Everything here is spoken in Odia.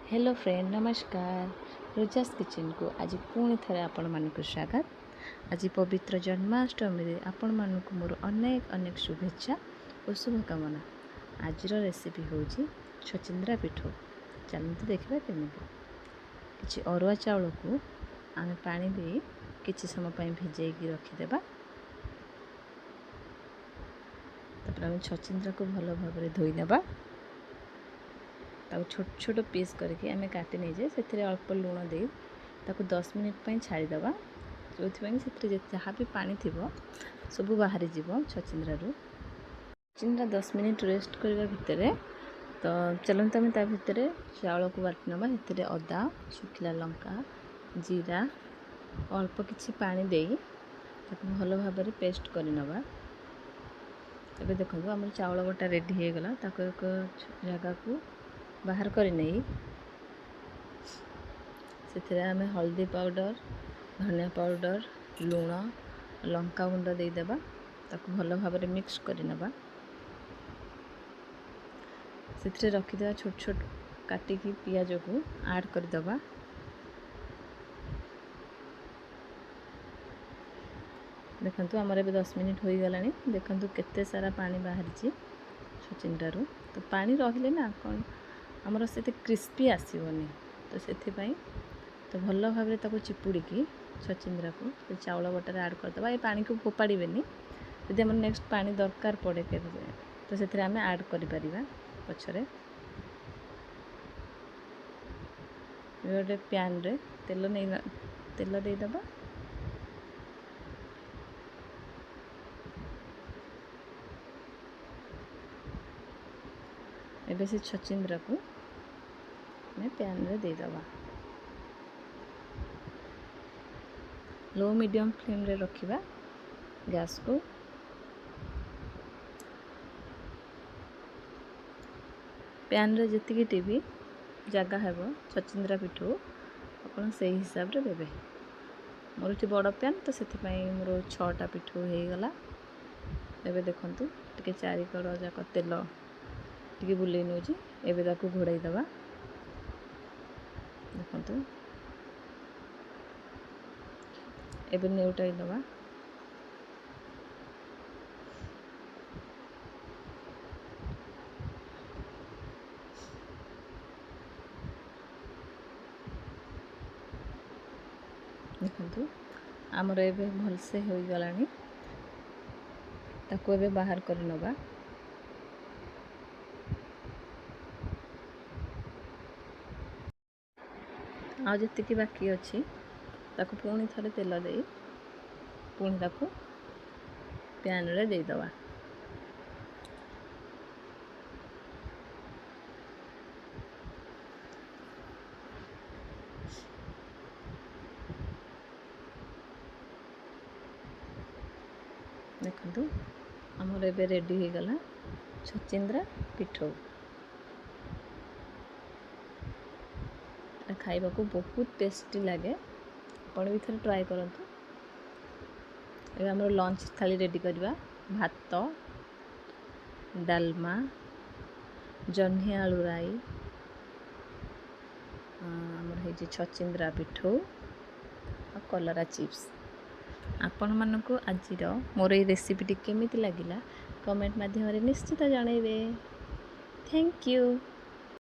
ହ୍ୟାଲୋ ଫ୍ରେଣ୍ଡ, ନମସ୍କାର। ରୋଜାସ୍ କିଚେନ୍କୁ ଆଜି ପୁଣି ଥରେ ଆପଣମାନଙ୍କୁ ସ୍ୱାଗତ। ଆଜି ପବିତ୍ର ଜନ୍ମାଷ୍ଟମୀରେ ଆପଣମାନଙ୍କୁ ମୋର ଅନେକ ଅନେକ ଶୁଭେଚ୍ଛା ଓ ଶୁଭକାମନା। ଆଜିର ରେସିପି ହେଉଛି ଛଚିନ୍ଦ୍ରା ପିଠଉ। ଚାଲନ୍ତୁ ଦେଖିବା କେମିତି। କିଛି ଅରୁଆ ଚାଉଳକୁ ଆମେ ପାଣି ଦେଇ କିଛି ସମୟ ପାଇଁ ଭିଜେଇକି ରଖିଦେବା। ତାପରେ ଆମେ ଛଚିନ୍ଦ୍ରାକୁ ଭଲ ଭାବରେ ଧୋଇ ନେବା। ତାକୁ ଛୋଟ ଛୋଟ ପିସ୍ କରିକି ଆମେ କାଟି ନେଇଯାଏ। ସେଥିରେ ଅଳ୍ପ ଲୁଣ ଦେଇ ତାକୁ 10 ମିନିଟ୍ ପାଇଁ ଛାଡ଼ିଦେବା, ଯେଉଁଥିପାଇଁ ସେଥିରେ ଯାହା ବି ପାଣି ଥିବ ସବୁ ବାହାରିଯିବ ଛଚିନ୍ଦ୍ରାରୁ। ଛଚିନ୍ଦ୍ରା 10 ମିନିଟ୍ ରେଷ୍ଟ କରିବା ଭିତରେ ତ ଚାଲନ୍ତୁ ଆମେ ତା ଭିତରେ ଚାଉଳକୁ ବାଟି ନେବା। ସେଥିରେ ଅଦା, ଶୁଖିଲା ଲଙ୍କା, ଜିରା, ଅଳ୍ପ କିଛି ପାଣି ଦେଇ ତାକୁ ଭଲ ଭାବରେ ପେଷ୍ଟ କରିନେବା। ଏବେ ଦେଖନ୍ତୁ, ଆମର ଚାଉଳ ବଟା ରେଡ଼ି ହେଇଗଲା। ତାକୁ ଏକ ଜାଗାକୁ ବାହାର କରି ନେଇ ସେଥିରେ ଆମେ ହଳଦୀ ପାଉଡ଼ର, ଧନିଆ ପାଉଡ଼ର, ଲୁଣ, ଲଙ୍କା ଗୁଣ୍ଡ ଦେଇଦେବା। ତାକୁ ଭଲ ଭାବରେ ମିକ୍ସ କରିନେବା। ସେଥିରେ ରଖିଦେବା ଛୋଟ ଛୋଟ କାଟିକି ପିଆଜକୁ ଆଡ଼୍ କରିଦେବା। ଦେଖନ୍ତୁ, ଆମର ଏବେ 10 ମିନିଟ୍ ହୋଇଗଲାଣି। ଦେଖନ୍ତୁ କେତେ ସାରା ପାଣି ବାହାରିଛି ଛଚିନ୍ଦ୍ରାରୁ। ତ ପାଣି ରହିଲେ ନା କ'ଣ ଆମର ସେତେ କ୍ରିସ୍ପି ଆସିବନି, ତ ସେଥିପାଇଁ ତ ଭଲ ଭାବରେ ତାକୁ ଚିପୁଡ଼ିକି ଛଚିନ୍ଦ୍ରାକୁ ସେ ଚାଉଳ ବଟାରେ ଆଡ଼୍ କରିଦେବା। ଏ ପାଣିକୁ ଫୋପାଡ଼ିବେନି। ଯଦି ଆମର ନେକ୍ସଟ ପାଣି ଦରକାର ପଡ଼େ କେବେ, ତ ସେଥିରେ ଆମେ ଆଡ଼୍ କରିପାରିବା ପଛରେ। ଗୋଟେ ପ୍ୟାନ୍ରେ ତେଲ ନେଇ ତେଲ ଦେଇଦେବା। ଏବେ ସେ ଛଚିନ୍ଦ୍ରାକୁ ଆମେ ପ୍ୟାନ୍ରେ ଦେଇଦେବା। ଲୋ ମିଡ଼ିୟମ୍ ଫ୍ଲେମ୍ରେ ରଖିବା ଗ୍ୟାସ୍କୁ। ପ୍ୟାନ୍ରେ ଯେତିକି ବି ଜାଗା ହେବ ଛଚିନ୍ଦ୍ରା ପିଠଉ, ଆପଣ ସେଇ ହିସାବରେ ଦେବେ। ମୋର ଏଠି ବଡ଼ ପ୍ୟାନ୍, ତ ସେଥିପାଇଁ ମୋର 6ଟା ପିଠଉ ହେଇଗଲା। ଏବେ ଦେଖନ୍ତୁ, ଟିକେ ଚାରିକଡ଼ ଯାକ ତେଲ ଟିକେ ବୁଲେଇ ନେଉଛି। ଏବେ ତାକୁ ଘୋଡ଼େଇ ଦେବା। ଦେଖନ୍ତୁ, ଏବେ ନେଉଟାଇ ଦେବା। ଦେଖନ୍ତୁ, ଆମର ଏବେ ଭଲସେ ହୋଇଗଲାଣି। ତାକୁ ଏବେ ବାହାର କରି ନେବା। ଆଉ ଯେତିକି ବାକି ଅଛି ତାକୁ ପୁଣି ଥରେ ତେଲ ଦେଇ ପୁଣି ତାକୁ ପ୍ୟାନ୍ରେ ଦେଇଦେବା। ଦେଖନ୍ତୁ, ଆମର ଏବେ ରେଡ଼ି ହେଇଗଲା ଛଚିନ୍ଦ୍ରା ପିଠଉ। ଏଟା ଖାଇବାକୁ ବହୁତ ଟେଷ୍ଟି ଲାଗେ। ଆପଣ ବି ଥରେ ଟ୍ରାଏ କରନ୍ତୁ। ଏବେ ଆମର ଲଞ୍ଚ ଥାଳି ରେଡ଼ି କରିବା। ଭାତ, ଡାଲମା, ଜହ୍ନି ଆଳୁ ରାଇ, ଆମର ହେଇଛି ଛଚିନ୍ଦ୍ରା ପିଠଉ ଆଉ କଲରା ଚିପ୍ସ। ଆପଣମାନଙ୍କୁ ଆଜିର ମୋର ଏଇ ରେସିପିଟି କେମିତି ଲାଗିଲା, କମେଣ୍ଟ ମାଧ୍ୟମରେ ନିଶ୍ଚିତ ଜଣାଇବେ। Thank you.